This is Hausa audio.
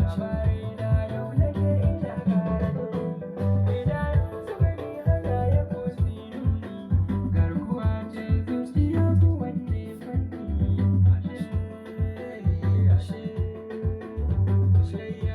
Labarai na yau nake ina kara gani. Idanun su gani hana ya kosi nuni. Garkuwa ce zuciya kowanne fanni. Ashe, ashe, soyayya.